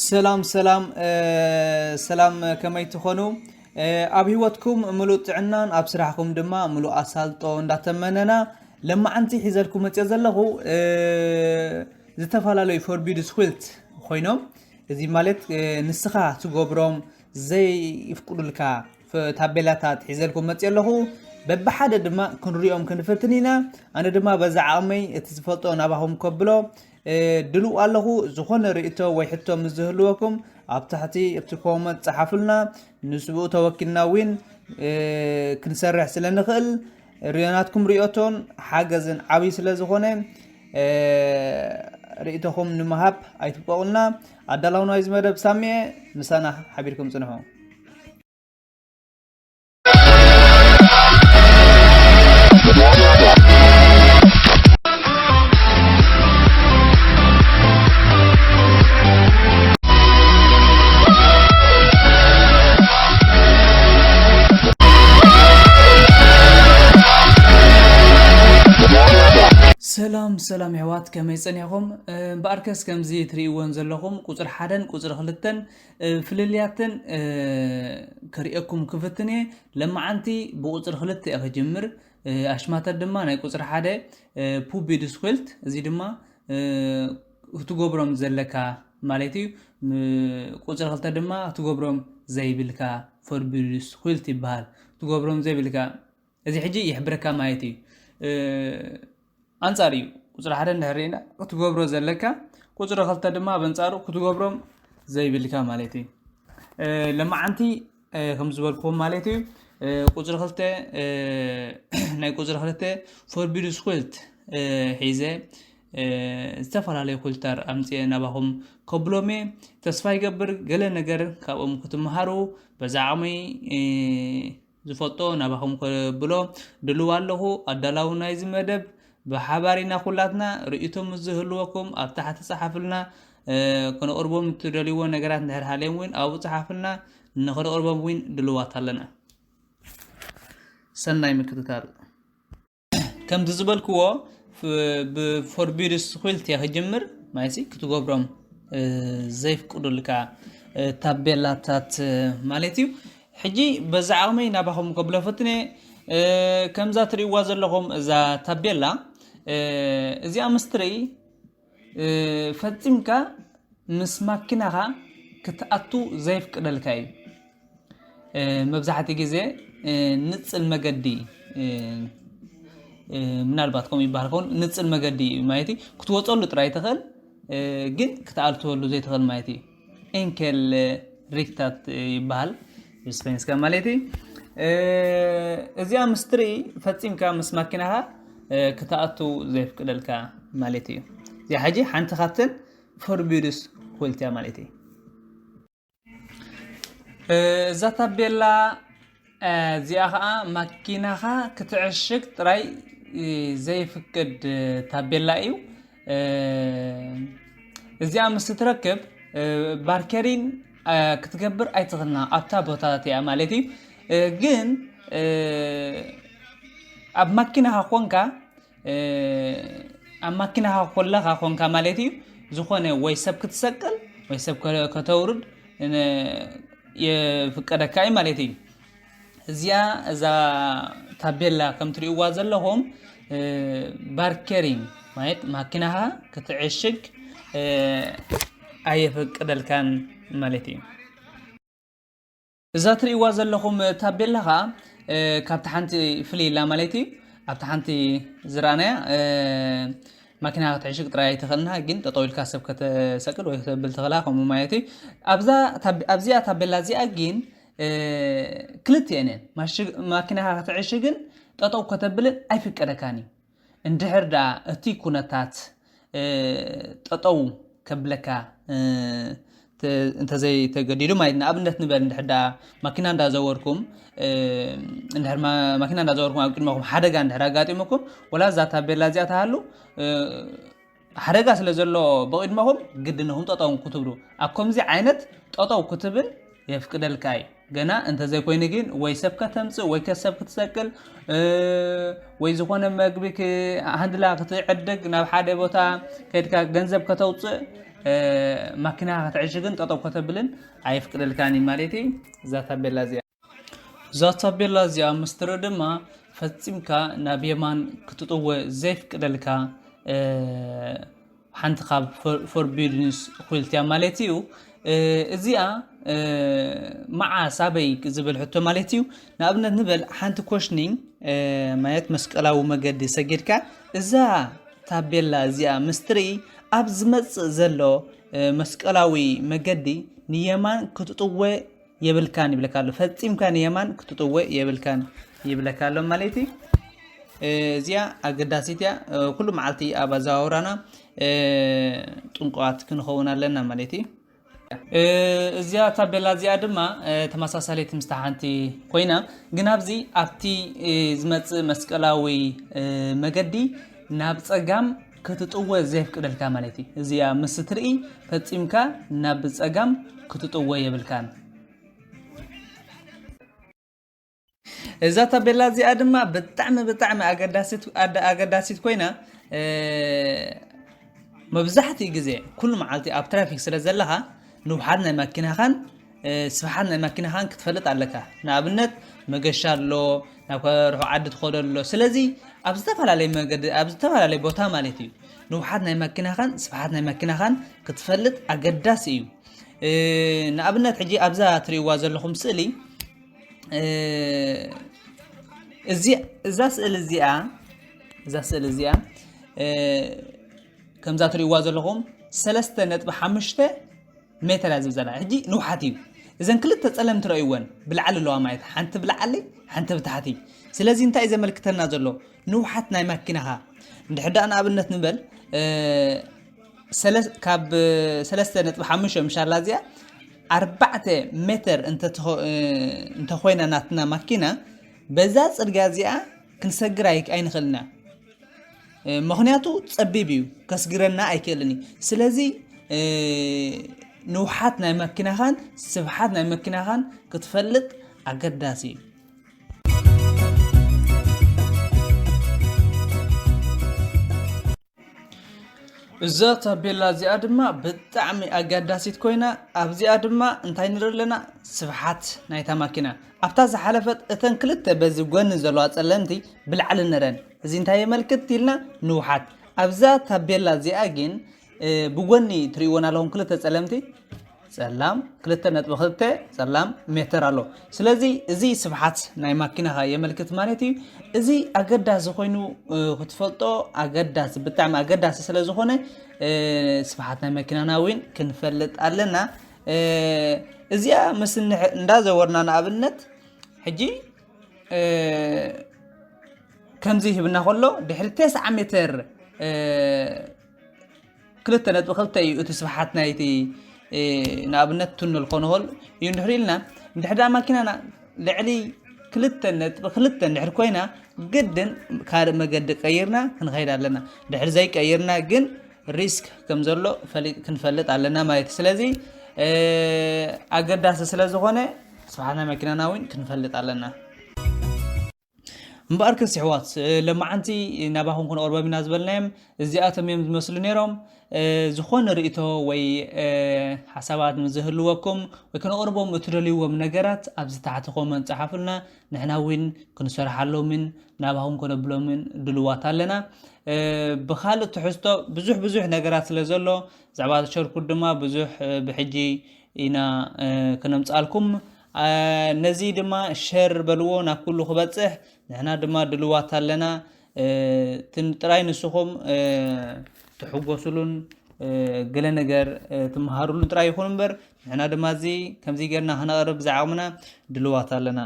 ሰላም ሰላም እ፣ ሰላም፣ ከመይ ትኾኑ? እ፣ ኣብ ህይወትኩም ምሉእ ጥዕናን ኣብ ስራሕኩም ድማ ምሉእ ኣሳልጦ እንዳተመነና፣ ለማዓንቲ ሒዘልኩም መፅየ ዘለኹ እ፣ ዝተፈላለዩ ፎርቢድስ ኹልት ኮይኖም፣ እዚ ማለት እ፣ ንስኻ ትገብሮም ዘይፍቅዱልካ ፍ- ታቤላታት ሒዘልኩም መፅየ ኣለኹ። በብሓደ ድማ ክንሪኦም ክንፍትን ኢና። ኣነ ድማ በዛ ዓቕመይ እቲ ዝፈልጦ ናባኹም ከብሎ እ፣ ድሉው ኣለኹ። ዝኾነ ርእቶ ወይ ሕቶ ምስ ዝህልወኩም ኣብ ታሕቲ ኣብቲ ኮመንት ጸሓፉልና። ንስብኡ ተወኪልና እውን እ፣ ክንሰርሕ ስለ ንኽእል ርዮ ናትኩም ርእቶን ሓገዝን ዓብዪ ስለ ዝኾነ እ፣ ርእቶኹም ንምሃብ ኣይትብቀቑልና። ኣዳላው ናይዚ መደብ ሳሚየ፣ ምሳና ሓቢርኩም ጽንሑ። ሰላም ሰላም የሕዋት፣ ከመይ ጸኒሕኹም? እምበኣርከስ ከምዚ ትርእይወን ዘለኹም ቁጽሪ ሓደን ቁጽሪ ክልተን እ፣ ፍልልያተን እ፣ ከርእየኩም ክፍትን እየ። ለማዓንቲ ብቁጽሪ ክልተ እየ ክጅምር። እ፣ ኣሽማተር ድማ ናይ ቁጽሪ ሓደ እ፣ ፑቢድስኩልት፣ እዚ ድማ እ፣ ክትገብሮም ዘለካ ማለት እዩ። ም- ቁጽሪ ክልተ ድማ ክትገብሮም ዘይብልካ ፎርቢድስኩልት ይበሃል። ክትገብሮም ዘይብልካ እዚ ሕጂ ይሕብረካ ማለት እዩ። እ፣ ኣንጻር እዩ። ቁጽሪ ሓደ እንድሕር ርኢና ክትገብሮ ዘለካ፣ ቁጽሪ ክልተ ድማ በንጻሩ ክትገብሮም ዘይብልካ ማለት እዩ። እ፣ ለማዓንቲ እ፣ ከም ዝበልኩኹም ማለት እዩ። እ፣ ቁጽሪ ክልተ እ፣ ናይ ቁጽሪ ክልተ ፎርቢድስኩልት እ፣ ሒዘ እ፣ ዝተፈላለዩ ኩልታር ኣምጽኤ ናባኹም ከብሎም እየ። ተስፋ ይገብር ገለ ነገር ካብኦም ክትምሃሩ በዛ ዓቕመይ እ፣ ዝፈልጦ ናባኹም ከብሎ ድልው ኣለኹ። ኣዳላዊ ናይዚ መደብ ብሓባር ኢና ኩላትና። ርእይቶ ምስ ዝህልወኩም ኣብ ታሕቲ ጸሓፉልና። እ፣ ከነቕርቦም እትደልይዎ ነገራት እንድሕር ሃልዮም እውን ኣብኡ ጸሓፉልና። ንኽንቕርቦም እውን ድልዋት ኣለና። ሰናይ ምክትታል። ከምቲ ዝበልክዎ ፍ- ብፎርቢድስኩልት እየ ክጅምር። ማይሲ ክትገብሮም እ፣ ዘይፍቅዱልካ እ፣ ታቤላታት እ፣ ማለት እዩ። ሕጂ በዛ ዓቕመይ ናባኹም ከብሎ ፈትነ እ፣ ከምዛ ትርእይዋ ዘለኹም እዛ ታቤላ እ፣ እዚኣ ምስ ትርኢ እ፣ ፈጺምካ ምስ ማኪናኻ ክትኣቱ ዘይፍቅደልካ እዩ። እ፣ መብዛሕትኡ ግዜ እ፣ ንጽል መገዲ እ፣ እ፣ ምናልባት ከምኡ ይበሃል ከውን ንጽል መገዲ እዩ ማለት እዩ። ክትወጸሉ ጥራይ ትኽእል እ፣ ግን ክትኣልተወሉ ዘይትኽእል ማለት እዩ። ኤንኬል ሪክታት ይበሃል ብስፔንስካ ማለት እዩ። እ፣ እዚኣ ምስ ትርኢ ፈጺምካ ምስ ማኪናኻ እ፣ ክትኣቱ ዘይፍቅደልካ ማለት እዩ። እዚኣ ሕጂ ሓንቲ ካብተን ፎርቢድስ ሆልትያ ማለት እዩ። እ፣ እዛ ታቤላ እ፣ እዚኣ ኸዓ ማኪናኻ ክትዕሽግ ጥራይ እ፣ ዘይፍቅድ እ፣ ታቤላ እዩ። እ፣ እዚኣ ምስ ትረክብ እ፣ ባርከሪን እ፣ ክትገብር ኣይትኽልና ኣብታ ቦታ እቲኣ ማለት እዩ። እ፣ ግን እ፣ ኣብ ማኪናኻ ኮንካ እ፣ ኣብ ማኪናኻ ኮለኻ ኮንካ ማለት እዩ። ዝኾነ ወይ ሰብ ክትሰቅል ወይ ሰብ ከ- ከተውርድ ን- የፍቀደካ እዩ ማለት እዩ። እዚኣ እዛ ታቤላ ከም ትሪእዋ ዘለኹም እ፣ ባርከሪን ማለት ማኪናኻ ክትዕሽግ እ፣ ኣየፍቅደልካን ማለት እዩ። እዛ ትርእይዋ ዘለኹም ታቤላ ኸዓ ካብቲ ሓንቲ ፍልይ ኢላ ማለት እዩ። ኣብቲ ሓንቲ ዝረኣናያ ማኪና ክትዕሽግ ጥራይ ኣይትኽእልና፣ ግን ጠጠው ኢልካ ሰብ ከተሰቅል ወይ ከተብል ትኽእላ ከምኡ ማለት እዩ። ኣብዛ ታብ- ኣብዚኣ ታቤላ እዚኣ ግን ክልቲኤን እየን። ማሽግ- ማኪናኻ ክትዕሽግን ጠጠው ከተብልን ኣይፍቀደካን እዩ። እንድሕር ደኣ እቲ ኩነታት ጠጠው ከብለካ እንተዘይተገዲዱ ማለት ንኣብነት ንበል እንድሕር ደኣ ማኪና እንዳዘወርኩም እንድሕር ማኪና እንዳዘወርኩም ኣብ ቅድመኹም ሓደጋ እንድሕር ኣጋጢሙኩም ወላ እዛ ታቤላ እዚኣ ተሃሉ ሓደጋ ስለ ዘሎ ብቕድመኹም ግድንኹም ጠጠው ክትብሉ ኣብ ከምዚ ዓይነት ጠጠው ክትብል የፍቅደልካ እዩ። ገና እንተዘይኮይኑ ግን ወይ ሰብ ከተምፅእ ወይ ከሰብ ክትሰቅል ወይ ዝኾነ መግቢ ሃንድላ ክትዕድግ ናብ ሓደ ቦታ ከድካ ገንዘብ ከተውፅእ ማኪና ክትዕሽግን ጠጠው ከተብልን ኣይፍቅደልካን እዩ ማለት እዩ። እዛ ታቤላ እዚኣ እዛ ታቤላ እዚኣ ምስትሪ ድማ ፈፂምካ ናብ የማን ክትጥወ ዘይፍቅደልካ ሓንቲ ካብ ፎርቢድንስ ኩልትያ ማለት እዩ። እዚኣ መዓስ ኣበይ ዝብል ሕቶ ማለት እዩ። ንኣብነት ንበል ሓንቲ ኮሽኒንግ ማለት መስቀላዊ መገዲ ሰጊድካ እዛ ታቤላ እዚኣ ምስትሪ ኣብ ዝመፅእ ዘሎ መስቀላዊ መገዲ ንየማን ክትጥወ የብልካን ይብለካ ኣሎ። ፈፂምካ ንየማን ክትጥወ የብልካን ይብለካ ኣሎ ማለት እዩ። እዚኣ ኣገዳሲት እያ። ኩሉ መዓልቲ ኣብ ኣዘዋውራና ጥንቁቓት ክንኸውን ኣለና ማለት እዩ። እዚኣ ታቤላ እዚኣ ድማ ተመሳሳሊት ምስታ ሓንቲ ኮይና፣ ግን ኣብዚ ኣብቲ ዝመፅእ መስቀላዊ መገዲ ናብ ፀጋም ክትጥወ ዘየፍቅደልካ ማለት እዩ። እዚኣ ምስ ትርኢ ፈፂምካ ናብ ፀጋም ክትጥወ የብልካን። እዛ ታቤላ እዚኣ ድማ ብጣዕሚ ብጣዕሚ ኣገዳሲት ኮይና መብዛሕትኡ ግዜ ኩሉ መዓልቲ ኣብ ትራፊክ ስለ ዘለኻ ንውሓት ናይ ማኪናኻን ስፍሓት ናይ ማኪናኻን ክትፈልጥ ኣለካ። ንኣብነት መገሻ ኣሎ፣ ናብ ርሑቕ ዓዲ ትኸዶ ኣሎ። ስለዚ ኣብ ዝተፈላለየ መገዲ ኣብ ዝተፈላለየ ቦታ ማለት እዩ ንውሓት ናይ ማኪናኻን ስፍሓት ናይ ማኪናኻን ክትፈልጥ ኣገዳሲ እዩ። ንኣብነት ሕጂ ኣብዛ ትርእይዋ ዘለኹም ስእሊ እዛ ስእሊ እዚኣ እዛ ስእሊ እዚኣ ከምዛ ትርእይዋ ዘለኹም ሰለስተ ነጥቢ ሓሙሽተ ሜተር እያ ዝብል ዘላ። ሕጂ ንውሓት እዩ። እዘን ክልተ ጸለምቲ ረእይወን ብላዕሊ ኣለዋ ማለት ሓንቲ ብላዕሊ ሓንቲ ብታሕቲ። ስለዚ እንታይ እዩ ዘመልክተና ዘሎ? ንውሓት ናይ ማኪናኻ እንድሕር ደኣ ንኣብነት ንበል ካብ ሰለስተ ነጥቢ ሓሙሽተ ምሻላ እዚኣ ኣርባዕተ ሜተር እንተኾይና ናትና ማኪና በዛ ጽርግያ እዚኣ ክንሰግር ኣይንኽእልና። ምኽንያቱ ጸቢብ እዩ፣ ከስግረና ኣይክእልን እዩ። ስለዚ ንውሓት ናይ መኪናኻን ስፍሓት ናይ መኪናኻን ክትፈልጥ ኣገዳሲ እዩ። እዛ ታቤላ እዚኣ ድማ ብጣዕሚ ኣገዳሲት ኮይና ኣብዚኣ ድማ እንታይ ንርኢ ኣለና? ስፍሓት ናይታ ማኪና ኣብታ ዝሓለፈት እተን ክልተ በዚ ጎኒ ዘለዋ ጸለምቲ ብላዕሊ ነረን። እዚ እንታይ የመልክት ኢልና ንውሓት። ኣብዛ ታቤላ እዚኣ ግን ብጎኒ ትርእይወን ኣለኹም ክልተ ጸለምቲ ጸላም ክልተ ነጥቢ ክልተ ጸላም ሜተር ኣሎ። ስለዚ እዚ ስፍሓት ናይ ማኪናኻ የመልክት ማለት እዩ። እዚ ኣገዳሲ ኮይኑ ክትፈልጦ ኣገዳሲ ብጣዕሚ ኣገዳሲ ስለ ዝኾነ ስፍሓት ናይ መኪናና እውን ክንፈልጥ ኣለና። እዚኣ ምስ እንዳዘወርና ንኣብነት ሕጂ ከምዚ ይህብና ከሎ ድሕሪ ተስዓ ሜተር ክልተ ነጥቢ ክልተ እዩ እቲ ስፍሓት ናይቲ ንኣብነት ቱነል ኮንሆል እዩ እንድሕር ኢልና እንድሕር ደኣ ማኪናና ልዕሊ ክልተ ነጥቢ ክልተ እንድሕር ኮይና ግድን ካልእ መገዲ ቀይርና ክንኸይድ ኣለና። ድሕሪ ዘይቀይርና ግን ሪስክ ከም ዘሎ ክንፈልጥ ኣለና ማለት እዩ። ስለዚ ኣገዳሲ ስለ ዝኾነ ስፍሓት ናይ መኪናና እውን ክንፈልጥ ኣለና። እምበኣር ክስ ይሕዋት ለማዓንቲ ናባኹም ክንቐርቦም ኢና ዝበልናዮም እዚኣቶም እዮም ዝመስሉ ነይሮም። ዝኾነ ርእቶ ወይ ሓሳባት ዝህልወኩም ወይ ክንቕርቦም እትደልይዎም ነገራት ኣብዚ ታሕቲ ኮመንት ጸሓፉልና። ንሕና እውን ክንሰርሓሎምን ናባኹም ከነብሎምን ድልዋት ኣለና። ብኻልእ ትሕዝቶ ብዙሕ ብዙሕ ነገራት ስለ ዘሎ ብዛዕባ ሸርኩት ድማ ብዙሕ ብሕጂ ኢና ክነምፅኣልኩም። ነዚ ድማ ሸር በልዎ ናብ ኩሉ ክበፅሕ ንሕና ድማ ድልዋት ኣለና። ጥራይ ንስኹም ትሕጎስሉን ገለ ነገር ትመሃሩሉን ጥራይ ይኹን እምበር ንሕና ድማ እዚ ከምዚ ጌርና ክነቕርብ ዝዓቕምና ድልዋት ኣለና።